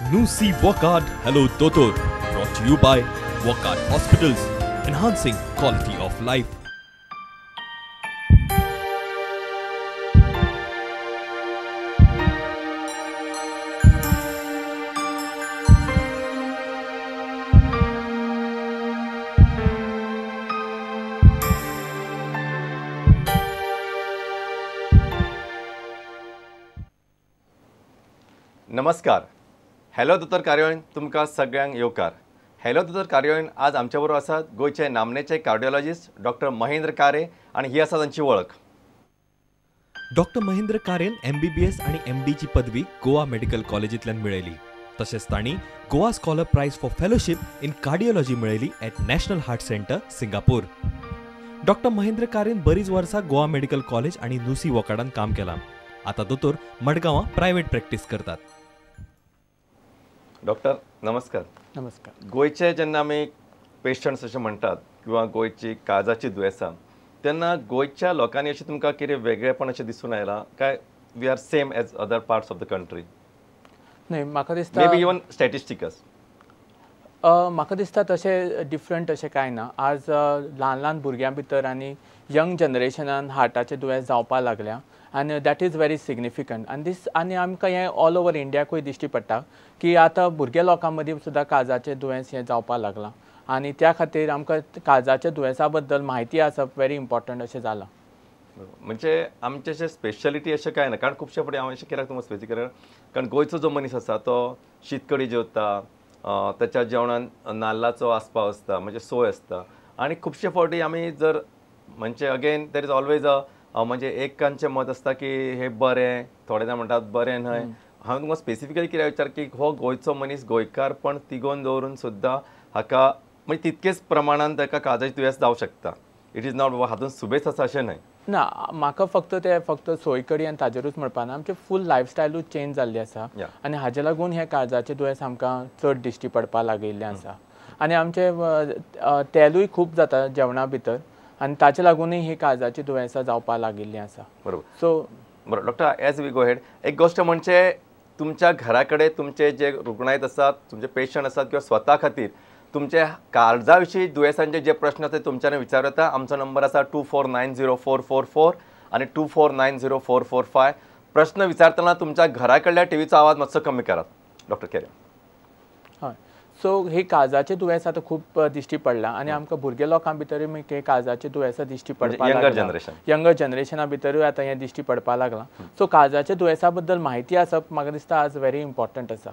Nusi Wockhardt Hello Dotor, brought to you by Wockhardt Hospitals, enhancing quality of life. नमस्कार, hello दोतोर कार्यावळीन तुमकां सगळ्यांक येवकार. हॅलो दोतोर कार्यावळीन आज आमच्या बरोबर आसात गोंयचे नामनेचे कार्डिओलॉजिस्ट डॉक्टर महेंद्र कारे आनी ही आसा तांची वळख. डॉक्टर महेंद्र कारेन MBBS आनी MDची पदवी गोवा मेडिकल कॉलेजींतल्यान मेळयली. तशेंच तांणी Goa scholar prize for fellowship in cardiology मेळयली at National Heart Centre, Singapore. Doctor Mahendra कारेन बरीच वर्सां गोवा मेडिकल कॉलेज आनी नुसी वॉकार्डान काम केलां. आतां दोतोर मडगांवां प्रायव्हेट प्रॅक्टीस करतात. डॉक्टर नमस्कार. नमस्कार. गोंयचे जेन्ना आमी पेशंट्स अशें म्हणटात किंवा गोंयची काळजाची दुयेंसां तेन्ना गोंयच्या लोकांनी अशें तुमकां कितें वेगळेपण अशें दिसून आयलां काय we are same as other parts of the country? न्हय, म्हाका दिसता मे बी इवन स्टॅटिस्टिकस. म्हाका दिसता तशें डिफरंट अशें कांय ना. आज ल्हान ल्हान भुरग्यां भितर आनी यंग जनरेशनान हार्टाचें दुयेंस जावपाक लागल्या आनी that is very significant. आनी दीस आनी आमकां हें ऑल ओवर इंडियाकूय दिश्टी पडटा की आतां भुरगे लोकां मदीं सुद्दां काळजाचें दुयेंस हें जावपाक लागलां आनी त्या खातीर आमकां काळजाच्या दुयेंसा बद्दल म्हायती आसप व्हेरी इम्पॉर्टंट अशें जालां. म्हणजे आमचें अशें स्पेशलिटी अशें कांय ना, कारण खुबशे फावटी हांव अशें कित्याक तुमकां स्पेसिफीक, कारण गोंयचो जो मनीस आसा तो शीतकडी जेवता, ताच्या जेवणान नाल्लाचो आस्पाव आसता, म्हणजे सोय आसता. आनी खुबशे फावटी आमी जर म्हणजे again there is always a म्हणजे एकांचें मत आसता की हे बरें, थोडे जाण म्हणटात बरें न्हय. हांवें तुमकां स्पेसिफिकली कित्याक विचार की हो गोंयचो मनीस गोंयकारपण तिगोवन दवरून सुद्दां हाका म्हणजे तितकेच प्रमाणान ताका काळजाचें दुयेंस जावं शकता. It is not बाबा हातूंत सुबेज आसा अशें न्हय. ना, म्हाका फक्त ते फक्त सोयकडी आनी ताजेरूच म्हणपा ना, आमचे फूल लायफस्टायलूच चेंज जाल्ली आसा आनी हाजे लागून हें काळजाचें दुयेंस आमकां चड दिश्टी पडपाक लागिल्लें आसा. आनी आमचें तेलूय खूब जाता जेवणा भितर आनी ताचे लागूनय ही काळजाची दुयेंसां जावपाक लागिल्लीं आसा. बरोबर. सो बरोबर doctor, as we go ahead, एक गोश्ट म्हणजे तुमच्या घरा कडेन तुमचे जे रुग्णायत आसात, तुमचे पेशंट आसात किंवा स्वता खातीर तुमचे काळजा विशीं दुयेंसांचे जे प्रश्न आसा ते तुमच्यान विचारूं येता. आमचो नंबर आसा 2490444 आनी 2490445. प्रश्न विचारतना तुमच्या घरा कडल्या टिवीचो आवाज मातसो कमी करात. डॉक्टर केरे. हय, सो हे काळजाचे दुयेंस आतां खूब दिश्टी पडलां आनी आमकां भुरगे लोकां भितरूय हे काळजाचे दुयेंसां दिश्टी पडपाक लागलां. यंगर जनरेशना भितरूय आतां हें दिश्टी पडपाक लागलां. सो काळजाच्या दुयेंसा बद्दल म्हायती आसप म्हाका दिसता आज व्हेरी इम्पॉर्टंट आसा.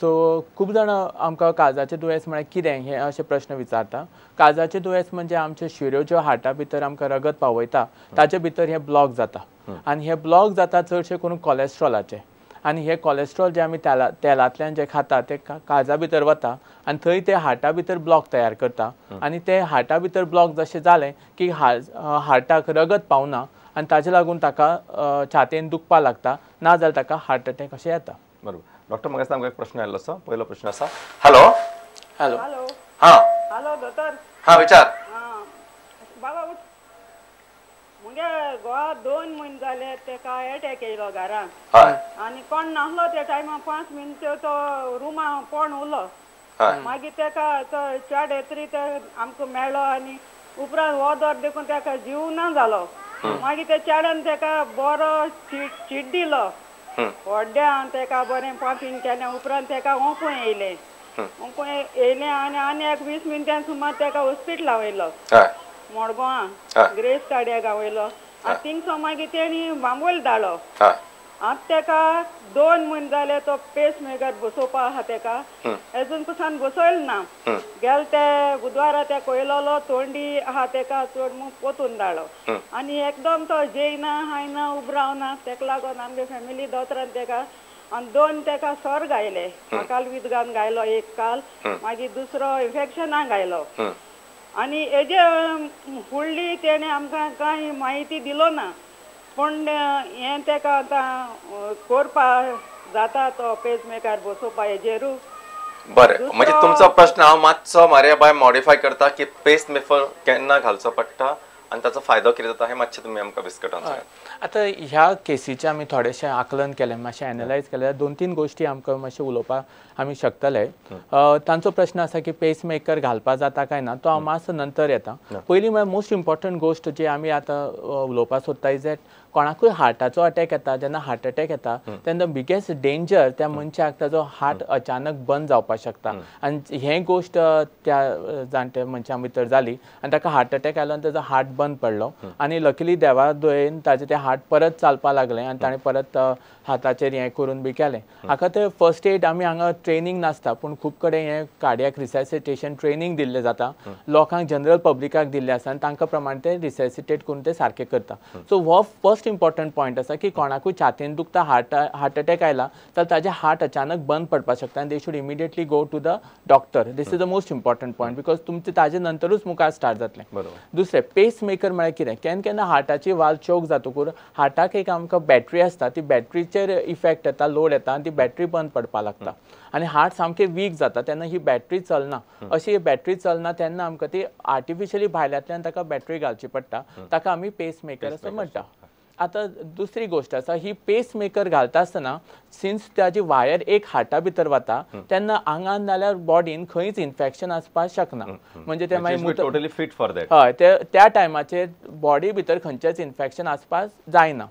सो खूब जाणां आमकां काळजाचें दुयेंस म्हळ्यार कितें हे अशे प्रश्न विचारता. काळजाचें दुयेंस म्हणजे आमच्यो शिरो ज्यो हार्टा भितर आमकां रगत पावयता ताचे भितर हे ब्लॉक जाता आनी हे ब्लॉक जाता चडशे करून कॉलेस्ट्रॉलाचे. आनी हे कॉलेस्ट्रॉल जे आमी तेलांतल्यान जे खाता ते काळजा भितर वता आनी थंय ते हार्टा भितर ब्लॉक तयार करता आनी ते हार्टा भितर ब्लॉक जशें जालें की हार्टाक रगत पावना आनी ताजे लागून ताका छातयेन दुखपाक लागता, ना जाल्यार ताका हार्ट अटॅक अशें येता. बरोबर. डॉक्टर, म्हाका आमकां एक प्रश्न आयिल्लो आसा. पयलो प्रश्न आसा. हॅलो. हॅलो. हां, हॅलो दोतोर. हां, विचार. बाबा उठ, मुगे गोवा 2 म्हयने जाले तेका एटॅक येयलो घरान आनी कोण नासलो त्या टायमार 5 मिनटां तो रुमा कोण उरलो. मागीर तेका तो चेड येतरी ते आमकां मेळ्ळो आनी उपरांत हो दर देखून तेका जीव ना जालो. मागीर त्या चेड्यान तेका बरो चीट दिलो व्हड्ड्यान, तेका बरें पंपींग केलें. उपरांत तेका ओंकून येयलें, ओंकून येयलें आनी आनी एक 20 मिनटान सुमार तेका हॉस्पिटला वयलो, मडगांवां ग्रेस कार्डियाका वयलो. आनी थिंगसो मागीर तेणी बांबोल धाडलो. आतां तेका 2 म्हयने जाले तो पेस मेकर बसोवपा आसा तेका, अजून पसून बसयलो ना. गेले ते बुधवारा तेका वयलोलो, तोंडी आसा तेका चड म्हूण पोतून धाडलो आनी एकदम तो जेयना खायना उबो रावना. तेका लागून आमगे फॅमिली दोतोरान तेका आनी 2 तेका सर गायले, काल विदगान गायलो एक काल, मागीर दुसरो इन्फेक्शनाक गायलो. आनी हेजे फुडली तेणें आमकां कांय म्हायती दिलो ना, पूण हें तेका आतां करपा जाता तो पेज मेकर बसोवपा हेजेरू. बरें, म्हणजे तुमचो प्रश्न हांव मातसो मारिया बाय मॉडिफाय करता की पेस मेकर केन्ना घालचो पडटा आनी ताचो फायदो कितें जाता हें मातशें तुमी आमकां विस्कटावन सांगात. आतां ह्या केसीचें आमी थोडेशें आकलन केलें, मातशें एनलायज केलें, दोन तीन गोश्टी आमकां मातशें उलोवपाक आमी शकतले. तांचो प्रश्न आसा की पेसमेकर घालपा जाता काय ना, तो हांव मातसो नंतर येता. पयलीं म्हळ्यार मोस्ट इम्पॉर्टंट गोश्ट जी आमी आतां उलोवपाक सोदता is that कोणाकूय हार्टाचो अटॅक येता, जेन्ना हार्ट अटॅक येता तेन्ना बिगेस्ट डेंजर त्या मनशाक ताजो हार्ट अचानक बंद जावपाक शकता. आनी हें गोश्ट त्या जाणट्या मनशां भितर जाली आनी ताका हार्ट अटॅक आयलो आनी ताजो हार्ट बंद पडलो आनी लकीली देवा दयेन ताजें तें हार्ट परत चलपाक लागलें आनी ताणें परत हाताचेर हें करून बी केलें. हाका ते फर्स्ट एड आमी हांगा ट्रेनींग नासता, पूण खूब कडेन हें कार्डियक रिसेसिटेशन ट्रेनींग दिल्लें जाता लोकांक, जनरल पब्लिकाक दिल्लें आसा आनी तांकां प्रमाणे ते रिसेसिटेट करून ते सारकें करता. सो हो फर्स्ट इम्पॉर्टंट पॉयंट आसा की कोणाकूय छातयेन दुखता, हार्ट अटॅक आयला जाल्यार ताजें हार्ट अचानक बंद पडपाक शकता आनी they should immediately go to the doctor. This is the most important point because तुमचें ताजे नंतरूच मुखार स्टार्ट जातलें. दुसरें पेसमेकर म्हळ्यार कितें, केन्ना केन्ना हार्टाची वाल चोक जातकूर हार्टाक एक आमकां बॅटरी आसता, ती बॅटरीचेर इफेक्ट येता, लोड येता आनी ती बॅटरी बंद पडपाक लागता आनी हार्ट सामकें वीक जाता, तेन्ना ही बॅटरी चलना. अशी ही बॅटरी चलना तेन्ना आमकां ती आर्टिफिशियली भायल्यांतल्यान ताका बॅटरी घालची पडटा, ताका आमी पेसमेकर असो म्हणटा. आतां दुसरी गोश्ट आसा, ही पेसमेकर घालता आसतना सिन्स ताजी वायर एक हार्टा भितर वता तेन्ना आंगान नाल्यार बॉडीन खंयच इन्फेक्शन आसपाक शकना, म्हणजे ते मागीर टोटली फिट फॉर that. हय, ते त्या टायमाचेर बॉडी भितर खंयचेंच इन्फेक्शन आसपाक जायना.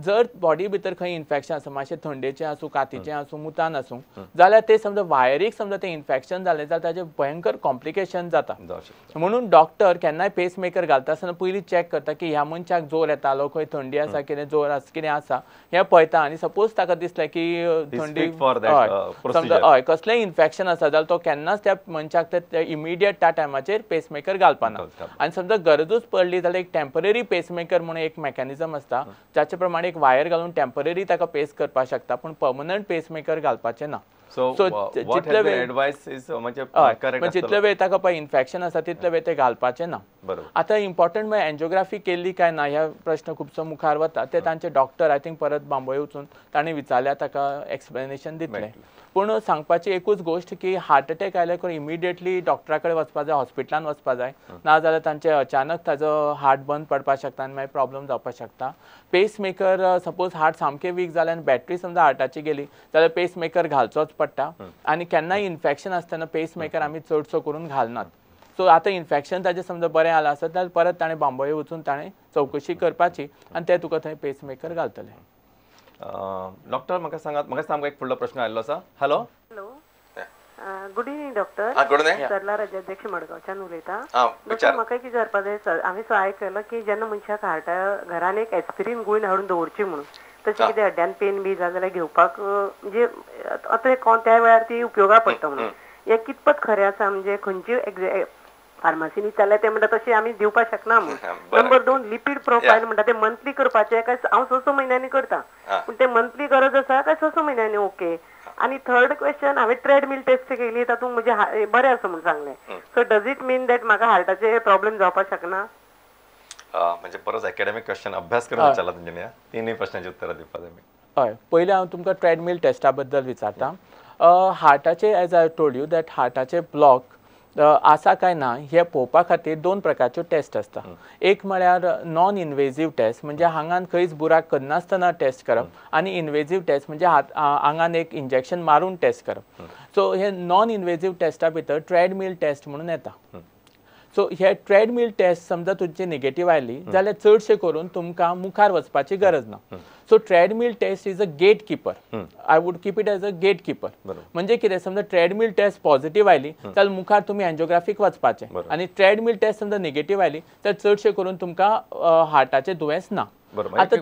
जर बॉडी भितर खंय इन्फेक्शन आसा, मातशें थंडेचें आसूं, कातीचें आसूं, मुतान आसूं, जाल्यार ते समजा वायरीक समजा तें इन्फेक्शन जालें जाल्यार ताजें भयंकर कॉम्प्लिकेशन जाता. म्हणून डॉक्टर केन्नाय पेसमेकर घालता आसतना पयलीं चॅक करता की ह्या मनशाक जोर येतालो, खंय थंडी आसा, कितें जोर आसा, कितें आसा हें पळयता आनी सपोज ताका दिसलें की थंडी समजा हय कसलेंय इन्फेक्शन आसा जाल्यार तो केन्नाच त्या मनशाक ते इमिडिएट त्या टायमाचेर पेसमेकर घालपाना. आनी समजा गरजूच पडली जाल्यार एक टेम्पररी पेसमेकर म्हणून एक मेकॅनिजम आसता जाचे प्रमाणे एक वायर घालून टेम्पररी ताका पेस करपाक शकता, पूण पर्मनंट पेसमेकर घालपाचें ना. सो जितले वेळ वेळ ताका पळय इन्फेक्शन आसा तितले वेळ ते घालपाचें ना. आतां इम्पॉर्टंट म्हळ्यार एन्जियोग्राफी केल्ली काय ना ह्या प्रश्न खुबसो मुखार वता, ते तांचे डॉक्टर I think परत बांबोळे वचून तांणी विचारल्यार ताका एक्सप्लेनेशन दितले. पूण सांगपाची एकूच गोश्ट की हार्ट अटॅक आयल्या करून इमिडिएटली डॉक्टरा कडेन वचपा जाय, हॉस्पिटलान वचपा जाय, ना जाल्यार तांचे अचानक ताजो हार्ट बंद पडपाक शकता आनी मागीर प्रॉब्लम जावपाक शकता. पेसमेकर सपोज हार्ट सामकें वीक जालें आनी बॅटरी समजा हार्टाची गेली जाल्यार पेसमेकर घालचोच पडटा आनी केन्नाय इन्फेक्शन आसतना पेसमेकर आमी चडसो करून घालनात. सो आतां इन्फेक्शन ताजें समजा बरें आलां आसत जाल्यार परत ताणें बांबोळे वचून ताणें चवकशी करपाची आनी ते तुका थंय पेसमेकर घालतले. डॉक्टर म्हाका सांगात, म्हाका सामको एक फुडलो प्रश्न आयिल्लो आसा. Hello hello, good evening doctor. Good evening. Sarla Rajadhyaksha मडगांवच्यान उलयता. डॉक्टर म्हाका एक विचारपा जाय, हांवें सो आयकलां की जेन्ना मनशाक हार्टा घरान एक एस्पिरीन गुळी हाडून दवरची म्हणून, तशें कितें हड्ड्यान पेन बी जालें जाल्यार घेवपाक म्हणजे आतां कोण त्या वेळार ती उपयोगा पडटा म्हणून, हें कितपत खरें आसा? म्हणजे खंयची फार्मासीनी विचारल्यार ते म्हणटा तशें आमी दिवपाक शकना म्हणून. नंबर 2, लिपीड प्रोफायल म्हणटा ते मंथली करपाचें काय हांव 6-6 म्हयन्यांनी करता, पूण ते मंथली गरज आसा काय 6-6 म्हयन्यांनी? ओके. आनी थर्ड क्वेश्चन, हांवें ट्रेडमील टेस्ट केली तातूंत म्हजें बरें आसा म्हूण सांगलें, so does it mean that म्हाका हार्टाचे प्रॉब्लेम जावपाक शकना? म्हणजे परत एकेडमिक क्वेश्चन अभ्यास करून विचारला तुमच्यानी, तिनूय प्रश्नांची उत्तरां दिवपाक जाय. हय, पयलीं हांव तुमकां ट्रेडमील टेस्टा बद्दल विचारता. हार्टाचे as I told you that हार्टाचे block आसा काय ना हे पळोवपा खातीर दोन प्रकारच्यो टेस्ट आसता. एक म्हळ्यार नॉन इनवेजीव टेस्ट, म्हणजे आंगान खंयच बुराक करनासतना टेस्ट करप, आनी इनवेजीव टेस्ट म्हणजे आंगान एक इंजेक्शन मारून टेस्ट करप. सो हे नॉन इनवेजीव टेस्टा भितर ट्रेडमील टेस्ट म्हणून येता. सो हे ट्रेडमील टेस्ट समजा तुमची नेगेटीव आयली जाल्यार चडशे करून तुमकां मुखार वचपाची गरज ना. So treadmill test is a gatekeeper, I would keep it as a gatekeeper. म्हणजे कितें, समजा ट्रेडमील टेस्ट पॉझिटिव्ह आयली जाल्यार मुखार तुमी एन्जियोग्राफीक वचपाचें, आनी ट्रेडमील टेस्ट समजा नेगेटीव्ह आयली तर चडशे करून तुमकां हार्टाचें दुयेंस ना. आतां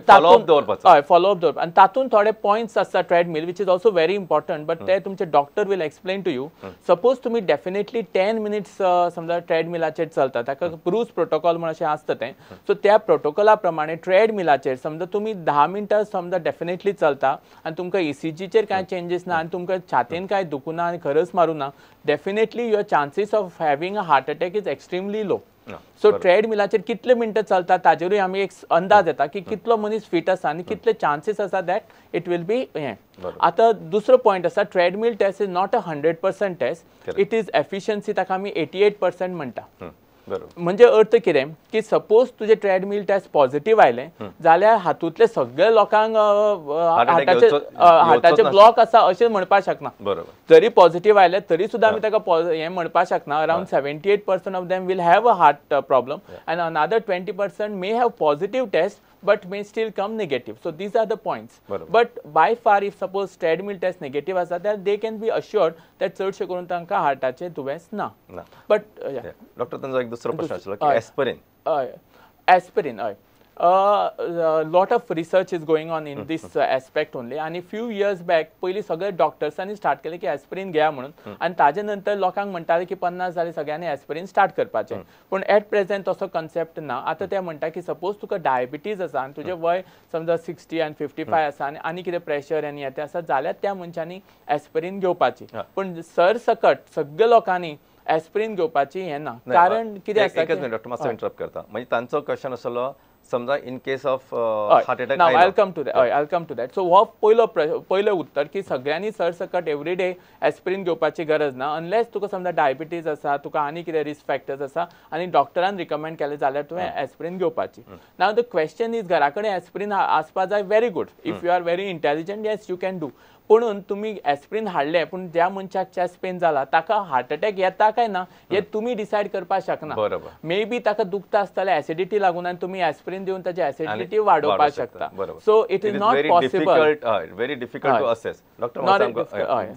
हय फॉलोअप दवरप, आनी तातूंत थोडे पॉयंट्स आसता treadmill which is also very important, but ते तुमचे doctor will explain to you. Suppose तुमी डेफिनेटली 10 मिनिट्स समजा ट्रेडमिलाचेर चलता, ताका ब्रूस प्रोटोकॉल म्हण अशें आसता तें. सो त्या प्रोटोकॉला प्रमाणे ट्रेडमिलाचेर समजा तुमी 10 मिनटां समजा डेफिनेटली चलता आनी तुमकां ईसीजीचेर कांय चेंजीस ना आनी तुमकां छातयेन कांय दुखूना आनी खरस मारूं ना, definitely your chances of having a heart attack is extremely low. So ट्रेडमिलाचेर कितले मिनटां चलता ताजेरूय आमी एक अंदाज येता की कितलो मनीस फिट आसा आनी कितले चान्सीस आसा that it will be हें. आतां दुसरो पॉयंट आसा, treadmill test is not a 100% test, it is efficiency, ताका आमी 88% म्हणटा. म्हणजे अर्थ कितें की सपोज तुजें ट्रेडमील टेस्ट पॉझिटिव्ह आयलें जाल्यार हातूंतले सगळे लोकांक हार्टाचे ब्लॉक आसा अशें म्हणपाक शकना. जरी पॉझिटिव्ह आयले तरी सुद्दां आमी ताका हें म्हणपाक शकना. Around 78% of them will have a heart problem and another 20% may have positive test but may still come negative. So these are the points. But by far if suppose treadmill test negative आसा then they can be assured that चडशे करून तांकां हार्टाचें दुयेंस ना. But doctor तांचो एक दुसरो प्रश्न आशिल्लो की एस्पिरीन. हय, एस्पिरीन हय. Lot of research is going on in this aspect only. आनी फ्यू इयर्स बॅक पयलीं सगळे डॉक्टर्सांनी स्टार्ट केलें की एस्पिरीन घेया म्हणून आनी ताजे नंतर लोकांक म्हणटाले की 50 जाले सगळ्यांनी एस्पिरीन स्टार्ट करपाचें. पूण एट प्रेझेंट तसो कन्सेप्ट ना. आतां ते म्हणटा की सपोज तुका डायबिटीज आसा आनी तुजें वय समजा 60 आनी 55 आसा आनी आनी कितें प्रेशर आनी हें तें आसा जाल्यार त्या मनशांनी एस्पिरीन घेवपाची. पूण सरसकट सगळे लोकांनी एस्पिरीन घेवपाची हें ना. कारण कितें आसा, एकच मिनिट डॉक्टर मातसो इंटरप्ट करता. म्हणजे तांचो क्वेश्चन आसलो समजा in case of heart attack. Now I will come to that. I will come to that. So हो पयलो पयलें उत्तर की सगळ्यांनी सरसकट एवरी डे एस्पिरीन घेवपाची गरज ना अनलेस तुका समजा डायबिटीज आसा, तुका आनी कितें रिस्क फॅक्टर्स आसा आनी डॉक्टरान रिकमेंड केलें जाल्यार तुवें एस्पिरीन घेवपाची. नाव the question is घरा कडेन एस्पिरीन आसपा जाय. Very good, if you are very intelligent yes you can do. पुणून तुमी एस्पिरीन हाडलें पूण ज्या मनशाक चेस्ट पेन जाला ताका हार्ट अटॅक येता काय ना हें तुमी डिसायड करपाक शकना. मे बी ताका दुखता आसतलें एसिडिटी लागून आनी तुमी एस्पिरीन दिवन ताची एसिडिटी वाडोवपाक शकता. So it is not possible, very difficult to assess. Doctor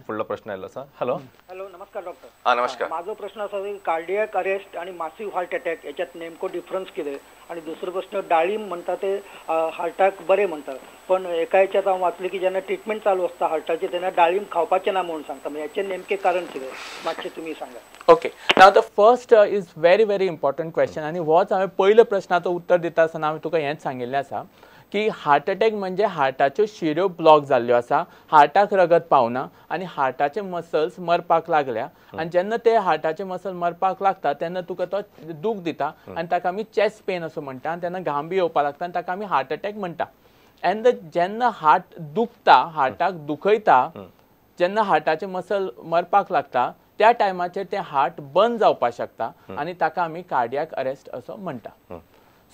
फुडलो प्रश्न आयलो आसा. हॅलो हॅलो, नमस्कार डॉक्टर. नमस्कार. माझो प्रश्न आसा की कार्डियक अरेस्ट आणि मासिव हार्ट अटॅक याच्यात नेमको डिफरन्स कितें? आणि दुसरो प्रश्न, डाळीम म्हणटा ते हार्टाक बरें म्हणटात, पण एका हेच्यात हांव वाचलें की जेन्ना ट्रिटमेंट चालू आसता हार्टाची तेन्ना डाळीम खावपाचें ना म्हणून सांगता, म्हणजे हेचें नेमकें कारण कितें मातशें तुमी सांगा. Okay, now the first is very very important question आनी होच हांवें पयल्या प्रश्नाचो उत्तर दिता आसतना हांवें तुका हेंच सांगिल्लें आसा की हार्ट अटॅक म्हणजे हार्टाच्यो शिऱ्यो ब्लॉक जाल्ल्यो आसा, हार्टाक रगत पावना आनी हार्टाचे मसल्स मरपाक लागल्या आनी जेन्ना ते हार्टाचे मसल मरपाक लागता तेन्ना तुका तो दूख दिता आनी ताका आमी चेस्ट पेन असो म्हणटा आनी तेन्ना घाम बी येवपाक लागता आनी ताका आमी हार्ट अटॅक म्हणटा. एंड जेन्ना हार्ट दुखता, हार्टाक दुखयता, जेन्ना हार्टाचे मसल मरपाक लागता त्या टायमाचेर तें हार्ट बंद जावपाक शकता आनी ताका आमी कार्डियाक अरेस्ट असो म्हणटा.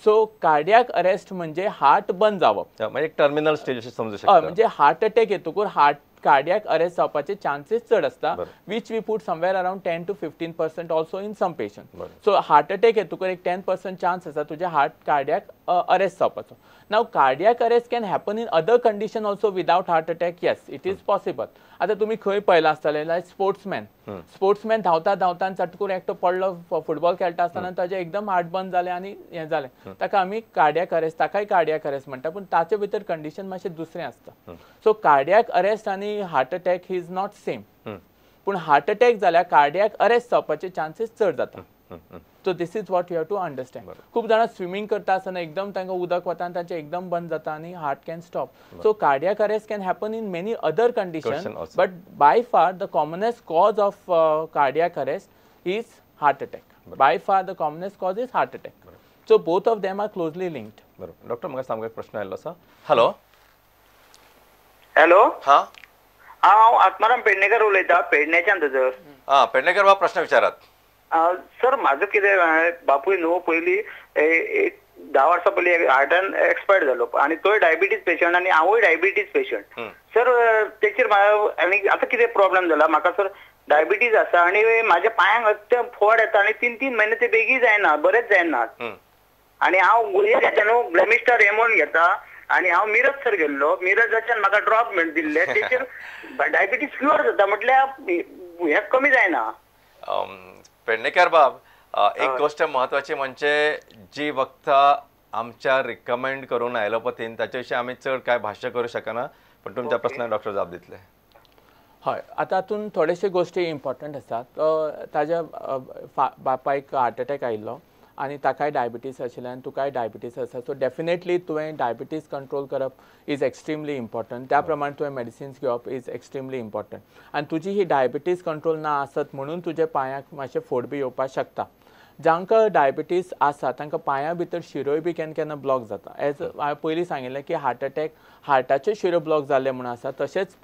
सो कार्डियाक अरेस्ट म्हणजे हार्ट बंद जावप, म्हणजे टर्मिनल स्टेज अशें समजू शकता. म्हणजे हार्ट अटॅक येतकूच हार्ट कार्डियाक अरेस्ट जावपाचे चान्सीस चड आसता, which we put somewhere around 10 to 15% also in some patient. So heart attack येतकूच एक 10% चान्स आसा तुजे हार्ट कार्डियाक अरेस्ट जावपाचो. Now cardiac arrest can happen in other condition also without heart attack. Yes, it is possible. आतां तुमी खंय पळयलां आसतलें लायक स्पोर्ट्समॅन, स्पोर्ट्समॅन धांवता धांवता चटकून एकटो पडलो फुटबॉल खेळटा आसतना ताजें एकदम हार्ट बंद जालें आनी हें जालें, ताका आमी कार्डियाक अरेस्ट, ताकाय कार्डियाक अरेस्ट म्हणटा, पूण ताचे भितर कंडिशन मातशें दुसरें आसता. सो कार्डियाक अरेस्ट आनी heart attack is not same, पूण हार्ट अटॅक जाल्यार कार्डियाक अरेस्ट जावपाचे चान्सीस चड जाता. So this is what you have to understand. खूब जाणां स्विमींग करता आसतना एकदम तांकां उदक वता आनी तांचें एकदम बंद जाता आनी heart can stop. So cardiac arrest can happen in many other condition, but by far the commonest cause of cardiac arrest is heart attack. By far the commonest cause is heart attack. So both of them are closely linked. बरोबर. Doctor म्हाका सामको एक प्रश्न आयिल्लो आसा. Hello hello, हां, हांव आत्माराम पेडणेकर उलयतां, पेडण्याच्यान थंयसर. हां, पेडणेकर बाब प्रश्न विचारात. सर म्हाजो कितें बापूय न्हू पयलीं एक 10 वर्सां पयलीं हार्टान एक्सपायर्ड जालो आनी तोय डायबिटीज पेशंट आनी हांवूय डायबिटीज पेशंट. सर तेचेर आनी आतां कितें प्रॉब्लम जाला म्हाका सर, डायबिटीज आसा आनी म्हाज्या पांयांक ते फोड येता आनी 3-3 म्हयने ते बेगीन जायना, बरेच जायना. आनी हांव गुळयो घेता न्हू, ग्लॅमिस्टार एमोन घेता आनी हांव मिरज सर गेल्लो, मिरजाच्यान म्हाका ड्रॉप दिल्ले, तेचेर डायबिटीज क्युअर जाता, म्हटल्यार हें कमी जायना. पेडणेकर बाब, एक गोष्ट महत्वाची म्हणजे जी वखदां आमच्या रिकमेंड करून ॲलोपॅथीन ताचे विशीं आमी चड काय भाश्य करू शकना, पण तुमच्या प्रश्नाक डॉक्टर जाप दितले. हय, आतां हातूंत थोडेशे गोश्टी इम्पॉर्टंट आसात. ताज्या बापायक हार्ट अटॅक आयिल्लो आनी ताकाय डायबिटीज आशिल्लें आनी तुकाय डायबिटीज आसा. सो डेफिनेटली तुवें डायबिटीज कंट्रोल करप is extremely important. त्या प्रमाणे तुवें मेडिसिन्स घेवप is extremely important. आनी तुजी ही डायबिटीज कंट्रोल ना आसत म्हणून तुज्या पांयांक मातशें फोड बी येवपाक शकता. जांकां डायबिटीज आसा तांकां पांयां भितर शिरोय बी केन्ना केन्ना ब्लॉक जाता. एज हांवें पयलीं सांगिल्लें की हार्ट अटॅक हार्टाच्यो शिरो ब्लॉक जाल्ले म्हणून आसा, तशेंच